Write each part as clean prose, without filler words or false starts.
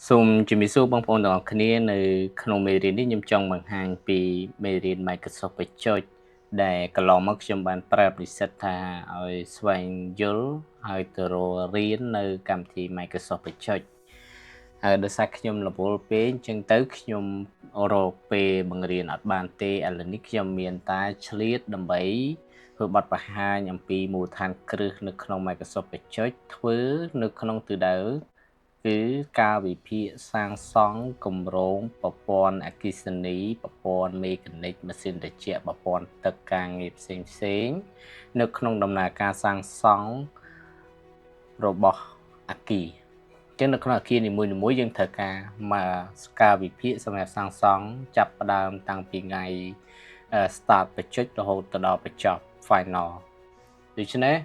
សូមជំរាបសួរបងប្អូនទាំងអស់គ្នានៅក្នុងមេរៀននេះខ្ញុំចង់បង្ហាញពីមេរៀន Microsoft Project ដែលកន្លងមកខ្ញុំបានប្រាប់និស្សិតថាឲ្យស្វែងយល់ហើយទៅរករៀននៅកម្មវិធី Microsoft Project ហើយដោយសារខ្ញុំរវល់ពេកអញ្ចឹងទៅខ្ញុំរកពេលបង្រៀនអត់បានទេឥឡូវនេះខ្ញុំមានតែឆ្លៀតដើម្បីធ្វើបទបង្ហាញអំពីមូលដ្ឋានគ្រឹះនៅក្នុង Microsoft Project ធ្វើនៅក្នុងទិសដៅគឺការវិភាគសាងសង់គម្រោងប្រព័ន្ធអគ្គិសនីប្រព័ន្ធមេកានិកម៉ាស៊ីនត្រជាក់ប្រព័ន្ធទឹកការងារផ្សេងផ្សេងនៅក្នុងដំណើរការសាងសង់របស់អគារចឹងនៅក្នុងអគារនីមួយៗយើងត្រូវការមកការវិភាគសម្រាប់សាងសង់ចាប់ផ្ដើមតាំងពីថ្ងៃ start បញ្ចុចរហូតទៅដល់បញ្ចប់ final ដូច្នេះ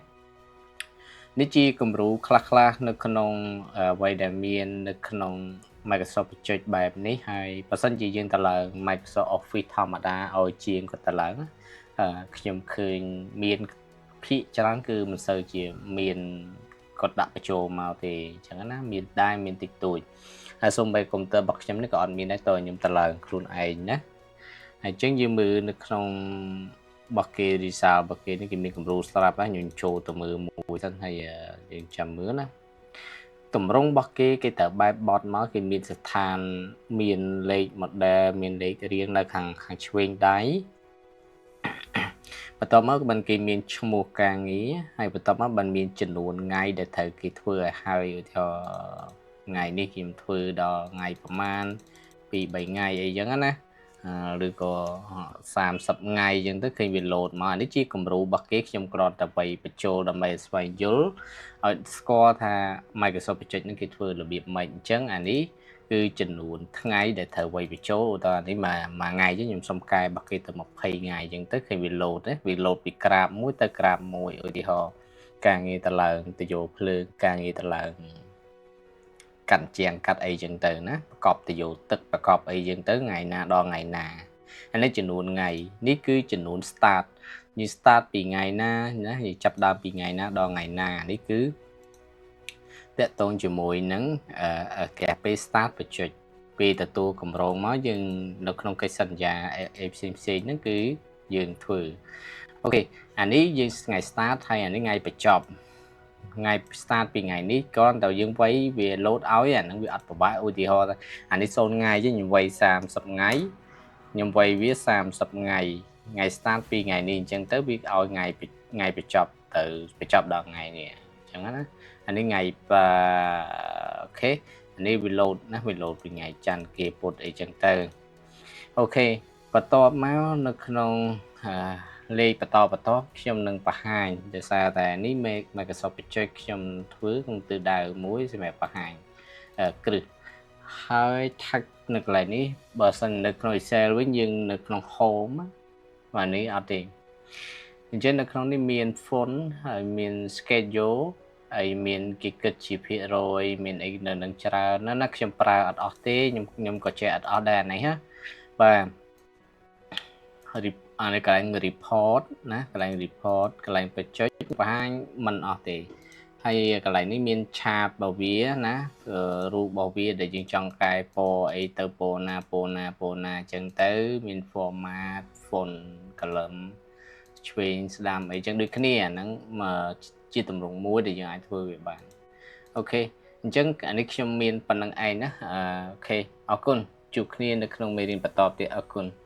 នេះជាគំរូខ្លះៗនៅក្នុងអ្វីដែលមាននៅក្នុង Microsoft Project បែបនេះហើយបើសិនជាយើងទៅឡើង Microsoft Office ធម្មតាឲ្យជាងក៏ទៅឡើងខ្ញុំឃើញមានភាគច្រើនគឺមិនសូវជាមានគាត់ដាក់បញ្ចូលមកទេអញ្ចឹងណាមានដែរមានតិចតួចហើយសូម្បីកុំព្យូទ័ររបស់ខ្ញុំនេះក៏អត់មានដែរតើខ្ញុំទៅឡើងខ្លួនឯងណាហើយអញ្ចឹងយើងមើលនៅក្នុងរបស់គេ result របស់គេនេះគេមានគំរូស្រាប់ហើយខ្ញុំចូលទៅមើលមួយសិនហើយយើងចាំមើលណាតម្រងរបស់គេគេត្រូវបែបបត់មកគេមានស្ថានមានលេខ model មានលេខរៀងនៅខាងខាងឆ្វេងដៃបន្ទាប់មកបានគេមានឈ្មោះការងារហើយបន្ទាប់មកបានមានចំនួនថ្ងៃដែលត្រូវគេធ្វើឲ្យហើយឧទាហរណ៍ថ្ងៃនេះខ្ញុំធ្វើដល់ថ្ងៃប្រហែល2 3ថ្ងៃអីចឹងណាឬក៏30ថ្ងៃអញ្ចឹងទៅឃើញវាលោតមកអានេះជាគំរូរបស់គេខ្ញុំគ្រាន់តែវាយបញ្ចូលដើម្បីស្វែងយល់ឲ្យស្គាល់ថា Microsoft Project ហ្នឹងគេធ្វើរបៀបម៉េចអញ្ចឹងអានេះគឺចំនួនថ្ងៃដែលត្រូវវាយបញ្ចូលឧទាហរណ៍នេះមួយមួយថ្ងៃចឹងខ្ញុំសុំកែរបស់គេទៅ20ថ្ងៃអញ្ចឹងទៅឃើញវាលោតទេវាលោតពីក្រាបមួយទៅក្រាបមួយឧទាហរណ៍ការងារទៅឡើងទៅយកភ្លើងការងារទៅឡើងកាត់ជាងកាត់អីចឹងទៅណាប្រកបទៅយកទឹកប្រកបអីចឹងទៅថ្ងៃណាដល់ថ្ងៃណាអានេះចំនួនថ្ងៃនេះគឺចំនួន start យើង start ពីថ្ងៃណាណាយើងចាប់ដើមពីថ្ងៃណាដល់ថ្ងៃណានេះគឺតកតងជាមួយនឹងគេពេល start project ពេលទទួលកម្រងមកយើងនៅក្នុងកិច្ចសន្យាអីផ្សេងផ្សេងហ្នឹងគឺយើងធ្វើOK អានេះយើងថ្ងៃ start ហើយអានេះថ្ងៃបញ្ចប់ថ្ងៃ start ពីថ្ងៃនេះគ្រាន់តែយើងវាយវា load ឲ្យអាហ្នឹងវាអត់ពិបាកឧទាហរណ៍អានេះ0ថ្ងៃទេខ្ញុំវាយ30ថ្ងៃខ្ញុំវាយវា30ថ្ងៃថ្ងៃ start ពីថ្ងៃនេះអញ្ចឹងទៅវាឲ្យថ្ងៃថ្ងៃបញ្ចប់ទៅបញ្ចប់ដល់ថ្ងៃនេះអញ្ចឹងណាអានេះថ្ងៃOK អានេះវា load ណាវា load ពីថ្ងៃច័ន្ទគេពុទ្ធអីចឹងទៅOK បន្ទាប់មកនៅក្នុងលេខបន្តបន្តខ្ញុំនឹងបង្ហាញដោយសារតែនេះ Microsoft Project ខ្ញុំធ្វើក្នុងទិសដៅមួយសម្រាប់បង្ហាញគ្រឹះហើយ tag នៅកន្លែងនេះបើសិននៅក្នុង Excel វិញយើងនៅក្នុង Home បាទនេះអត់ទេអញ្ចឹងនៅក្នុងនេះមាន font ហើយមាន schedule ហើយមានគេគិតជាភាគរយមានអីនៅនឹងច្រើនណាស់ណាខ្ញុំប្រើអត់អស់ទេខ្ញុំខ្ញុំក៏ចេះអត់អស់ដែរអានេះណាបាទអានេះកន្លែង report ណាកន្លែង report កន្លែងបញ្ចុចបង្ហាញមិនអស់ទេហើយកន្លែងនេះមានឆាតរបស់វាណារូបរបស់វាដែលយើងចង់កែពណ៌អីទៅពណ៌ណាពណ៌ណាពណ៌ណាអញ្ចឹងទៅមាន format font column ឆ្វេងស្ដាំអីចឹងដូចគ្នាអាហ្នឹងជាទម្រង់មួយដែលយើងអាចធ្វើវាបាន OK អញ្ចឹងអានេះខ្ញុំមានប៉ុណ្្នឹងឯងណាOK អរគុណជួបគ្នានៅក្នុងមេរៀនបន្តទៀតអរគុណ។